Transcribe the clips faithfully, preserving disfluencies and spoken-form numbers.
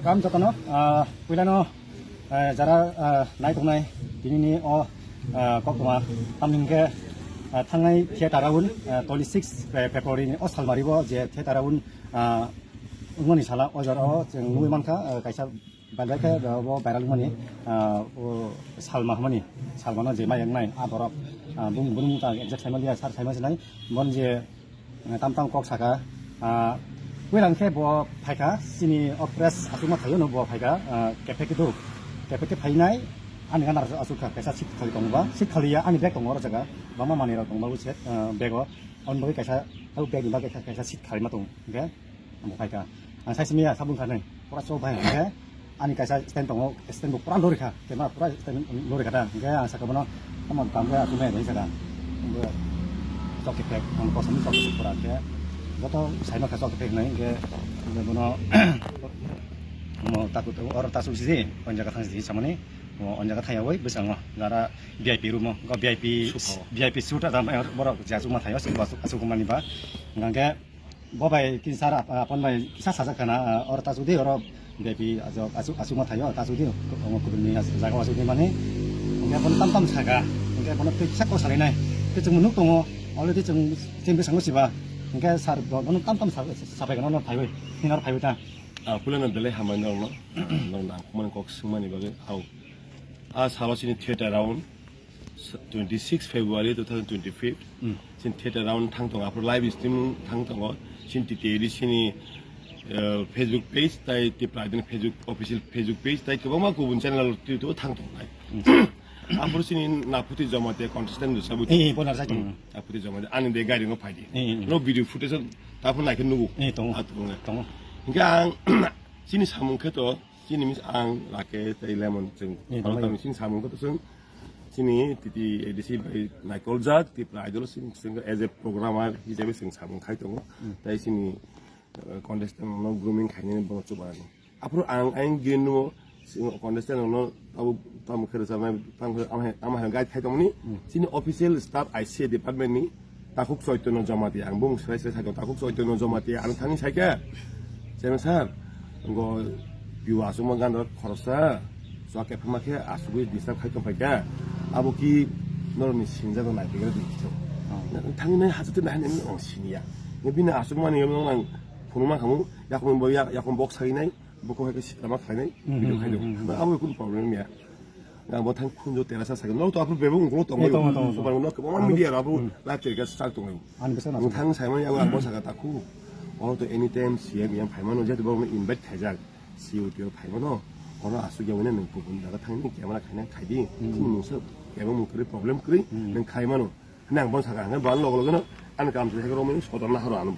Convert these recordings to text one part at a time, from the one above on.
Kam jotono, ah, puilano, ah, jara, ah, nai tongnai tinini o, ah, koktwma tamni hwnkhe, ah, thangnai theater round, ah, twenty six February ni o salmari bo je theater round, ah, wngmani sala o jora o chwng nugwi mankha, ah, kaisa bai bai khe bo viral wngmani, ah, o salma hwnmani, salmano je mai wngnai a borok, ah, bung, bung ta exact saimaliya, sar saima sinai, bon je Tam tam kok saka, ah, puila hwnkhe bo phaikha, chini o press aswkma thaio no bo phaikha, ah, kephe khe duk, kephe khe phainai, ani gana aswk kha, kaisa seat khali tongo ba, seat khali ya, ani bag tongo oro jaga, bangma manwi rok tongo ba, se, ah, bag o, aboni bagwi kaisa, o bag ni bagwi kaisa seat khali ma tongo, hwnkhe. Ang bo phaikha. Ang sai simi ya sabung khanai. Pura chok bai. Hingke ani kaisa stand tongo, stand bo pura lori kha. Tema pura stand lori kha da. Hingke ang saka bono, "Tamo tamo ya, tumai dai saka." Hingke chok khe phek, ang kosom chok khe pura hingke. Joto sai ma kha chok khe phek nai hingke. Hingke bono, mo taku, oro tasu sisi, on jaga thang sisi samani. Mo on jaga thang ya woi, bwskango. Gara V I P room o, go V I P, suit o. V I P suit ada mai borok jasu ma thayo, aswk, aswk, aswk mani ba. Hingke Bo bai kisa sar ap-, apon bai kisa sajak kana, ah, oro tasuk di, oro V I P aswk, aswk, aswk ma thaio, tasuk di, omo kubuni as-, jaga aswk di mani. Hingke bono tam tam saka, hingke bono twi kisa kok salai nai. Tei chwng nuk tongo, already chwng, chwng bwskango siba. Hingke sar bo-, bono tam tam sa-, sapai kana, no phaiwi, hinor phaiwi ta. Ah, puilano belai hambai norokno, norok nangkukmani kok swngmani bagwi, au. Ah, salo chini theater round. Twenty six February two thousand twenty-five. Hmm. Chini theater round thang tongo, aphuru live streaming thang tongo. Chini T T A D C ni, eh, Facebook page, tai Tipra Idol Facebook, official Facebook page, tai kwbangma kubun channel rok twi twi thang tongo nai. Hmm. Aphuru chini Naphuti Jamatia contestant rwchapwi tongo. Eh, eh, bono rwchapwi tongo. Hmm. Naphuti Jamatia, ani de gari no phaidi. Eh, eh, eh. No video footage ta phano naikhe nugo. Eh, tongo. Ah, tongo. Tongo. Hingke ang chini samung khe to Chini mis ang Rakesh tei Lemon chwng. Eh, tamo tamo. Chini samung khe to chwng chini T T A D C bai naikoljak Tipra Idol chwng, chwng as a programmer hisabe chwng samung khai tongo. Hmm. Tei chini, eh, contestant no grooming khainani bono chubanani. Aphuru ang ayang gini no chwng contestant no tamo, tamo khe rwchapnai, tamo khe ama, ama guide khai tongmani. Hmm. Chini official staff I C A department ni Takhuk Chaitanya Jamatia, ang bung srai srai saikha, Takhuk Chaitanya Jamatia, ang thangwi saikha, "Chairman sir, go piu aswkma gandra khoroksa, chwk khe phama khe aswkwi disturb khai tong phaikha, abo ki norokni sinjago nai phaikha di khe." Oh. Thangwi nai hachate nai nai ang siniya. Bini aswkmani ang phunukma khamu, yakung bo yak-, yakung bok sawi nai, bokong hai khe sitama khlainai, hmm, video hmm, khainai. Hmm, hmm, hmm. Abo kunu problem ya. Ang bo thang khunjo terasa sakhe. No to aphuru bebak ungkolo tongo. Eh, tongo, tongo, tongo. Subar no kwbangma media rok aphuru live telecast chak tongo. Ani bwsa no. Ang thang saimani ang, ang bo saka takhu. Oro to anytime C M yang phaimano, jehetu borokno invite khaijak. C O T o phaimano. Oro aswk ya wngmani nwng kubun jaga thangni camera khaina khaidi. Hmm. Chini mungsa kebang mung kwrwi problem kwrwi, hmm, nwng khaimano. Hwnwi ang bono sakha, hwnwi bono loge loge no ani kaam se romwi soton nahoro ano.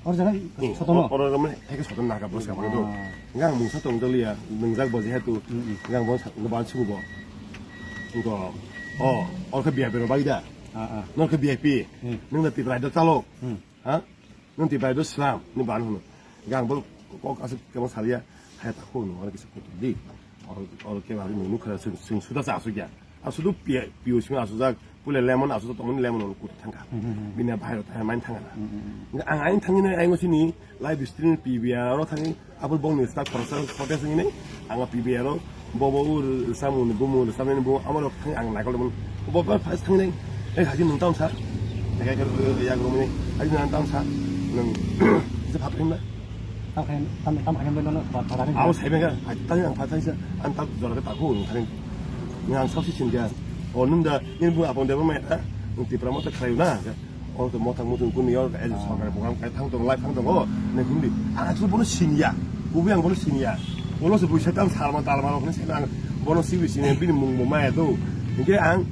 Or jaga soton no? Oro romwi heke soton naka bono sakha do. Ah. Hwnwi ang mungsa tong doliya, nwngjak bo jehetu, hmm, hmm, hwnwi ang bono sa-, bono sibu bo. Hwnwi ko, o, or khe V I P rok bai da. Ah, ah. Nor khe V I P. Hmm. Nwng da Tipra Idol chalok. Hmm. Ha? Nwng Tipra Idol slam, ni ban hwnwi. Hwnwi ang bono kok aswk kebo saliya, hai ta khung no, oro kisa kutu di. Oro, oro kebo ari nung nukha, sing, sing suda sa aswk ya. Aswk do pi-, piu sing aswk jak, pule lemon aswk tongmani lemon oro kutu thangkha. Hmm, hmm, hmm. Bini bahai rok thangmani thangkha na. Hmm, hmm, hmm. Ang aing thangwi nai, aing sini live stream P B R oro thangwi, abo bongni staff khoroksa hotel singini, ang P B R o, bo, bo, ur, samung ni bumung, samung ni bumung, amo rok thangwi ang naikol dong. Bo, bo, first thangwi nai, eh, haji nung tam sa. Naikol, eh, yak romini, haji nung tam sa. Nung, se phat khim na. Tam khain, tam, tam khain, no, no, ba, ba, abo sai bega, haji tang ang phat sa, ang tam jora ke taku, nung thangwi. Nung ang sok si sin dia. O, nung da, nung bu apong deba mai, ha? Nung Tipra mo ta khayu na. Oro to mothang muthung kunu yor ka, eh, sorkari program kai thang tongo, lai thang tongo, ne hindi. Ang actually bono siniya. Kubi ang bono siniya. Bono se buisa tam salma talma rok ni sini ang bono sibi sini bini mung bo maya do. Hingke ang,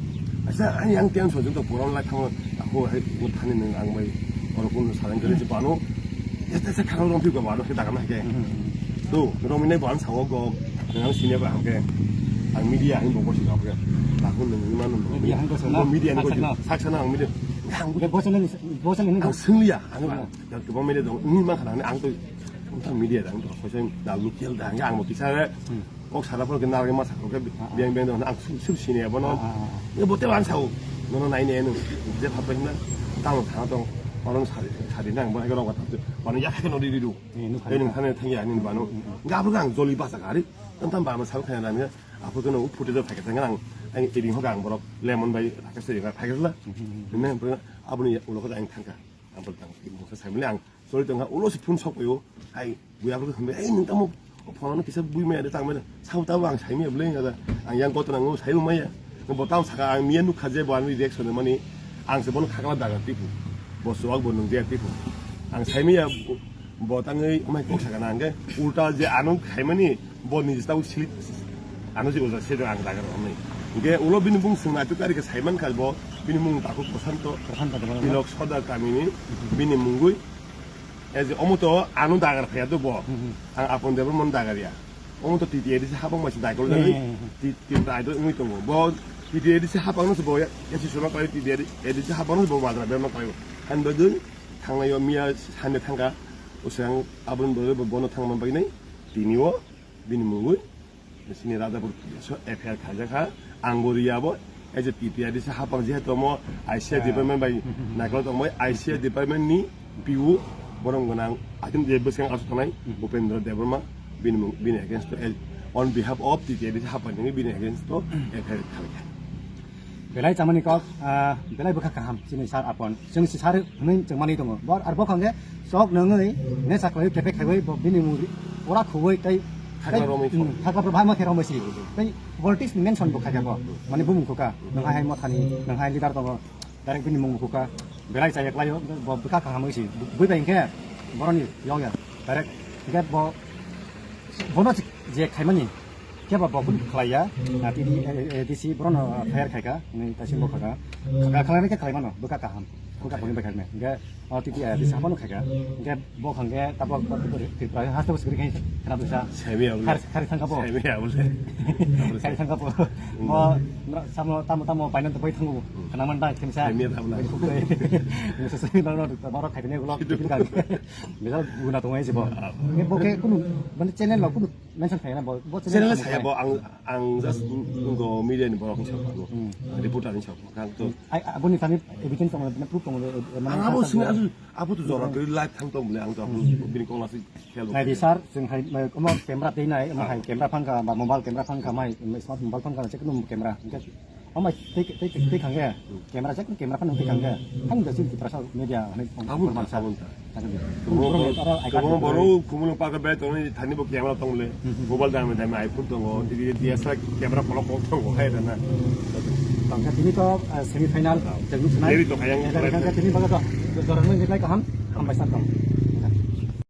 asa ang yang tension jong to program lai thang ako hai thani nang ang bai oro kunu salang kare je bano. Esta esta khang rong pi ba bano ke daga na ke. Do, romwi nai bo ang sao go, nang sini ba ang ke. Ang media ang bo ko si ga ke. Aku nang ni manu. Media ang ko sana. Media ang ko saksa na. Saksa na ang media. Ang ko. Bo sana ni, bo sana ni. Ang sunglia, ang ba. Ya ke bo media dong. Ni ma khana ang to. Ang media dang to. Ko sai da lu kel dang ang mo kisa. Hmm. Kok sara por ke nar ke ma sa ko ke biang biang dong. Ang sub sini ya bono. Ah, ah, ah. Ya bo te ang sao. Nono nai ne no. Je pha pe na. Tang tha to. Orang sari. Sadi nang bo hai rok ta. Bano ya khe no di di du. Eh, nukha, nukha. Nang thani thang ya ni bano. Ga bo gang joli basa gari. Tam tam ba ma sal kha na ni. Apo kono u photo do phai kha thang ang. Ang eding ho gang borok lemon bai thaka se ga phai la. Nang bo aboni ulo ko ang thang kha. Ang bo tang mo sa sai mani ang. Sorry tong ha ulo si phone sok yo. Ai buya bo khambe ei nang tamo phone no kisa bui maya de tang maya. Sao tabo ang sai maya bleng ga. Ang yang koto nango sai maya. Bo tao saka ang miya nukha je bo ani reaction mani ang se bono khakla daga tipu. Bo suak bo nung je tipu. Ang sai maya bo tangwi amai kok saka na angke ulta je ano khaimani bo ni tao sili ano je uja se ang daga ro amai. Ge ulo bini bung sung na tu kari ke saiman kal bo bini mung taku Prosanto. Prosanto Debbarma. Tilok Sodar kamini bini mungui. As a omo to ano dagar phaya to bo. Hmm, hmm. Ang Apon Debbarma dagar ya. Omo to T T A D C hapang masi daikol Hmm, dagwi. Hmm, hmm. Ti ti daikol wngwi tongo. Bo T T A D C hapang no se bo ya si suma kai T T A D C hapang no se bo madra berma kai. Han bagwi thangnai yo miya hande thangka. Usang abon bo bo bono thangman bagwi nai. Tini o bini mungwi. Sini Rajapur police o F I R khaijak kha, ang bo riya bo, as a T T A D C hapang jehetu omo I C I department bai naikol tongbai, I C I department ni P O borong gwnang atim je bwskang aswk thangnai Upendra Debbarma bini mung, bini against to, on behalf of T T A D C hapang ni bini against to F I R khaikha. Belai chamani kok, ah, belai bwkha kaham, chini sir Apon. Chwng si sir hwnwi chwng manwi tongo. Bor ar bokhange chok nangwi ne saklai kepek khaiwi bo bini mung ri-, pura khuwi tei, tei, Khakla romwi hmm, khakla pro bhai ma khe romwi si. Tei politics ni mention bo khaikha bo. Mane bumung khuka, nang hai hai mothani, nang hai leader tongo. Direct bini mung khuka. Belai chaya klaio, bo bwkha kaham wi si. Bui bai hwnkhe boroni yong ya. Direct hwnkhe bo, bono je khaimani. Khe ba bo kunu khlaiya, na T D, eh, eh, D C borok no, eh, fire khaika, ni taising bo khaka. Khaka khlainai khe khlai mano, bwkha kaham. Bwkha boni bai khaimani. Hingke, o T D, eh, D C hapano khaika. Hingke bo khangke tabok, tabok, Tripura haste bo sikri khai khana bwsa. Semi abole. Khar, khar thangka bo. Semi abole. Khar thangka bo. Mo, no, samo, tamo, tamo, paina to bai thango. Khana man dai, khemsa. Semi abole. Musa semi no, no, borok khaikani ulo. Situ. Bijal guna tongo ese bo. Ah. Hingke bo khe kunu, mane channel lo kunu mention khaina bo, bo channel Channel khaina saya khai. Bo ang, ang just nunggo media ni borok ni sakno. Hmm. Reporter ni sakno. Kang to. Ai, aboni thani evidence tongo, mane proof tongo, eh, mane Ang abo sa sini tongo. Asu, abo to jora kiri live thang tong bole ang to abo bini kong lasi khel. Nai di sir, jeng hai, mai, omo camera tei nai, omo hai camera phangka, ba mobile camera phangka, mai, smart mobile phangka, check nung camera. Hingke Omo tei, tei, tei, tei khangke, camera check, camera phano tei khangke. Ang da sini Tiprasa media, hani, Abun ta, abun ta. Abun ta. Kebong, kebong boru, kumulung pakai bai tongni thani bo camera tong le. Hmm, hmm. Mobile dame, dame iPhone tongo, D S L R camera kolok kolok tongo, hai dana. Tangka tini to, eh, semi final, Ah. Jaglu final. Deri to kayang Eh, dari final. Khangke tini baga to, jorang nang jetlai kaham, hambai sa tong.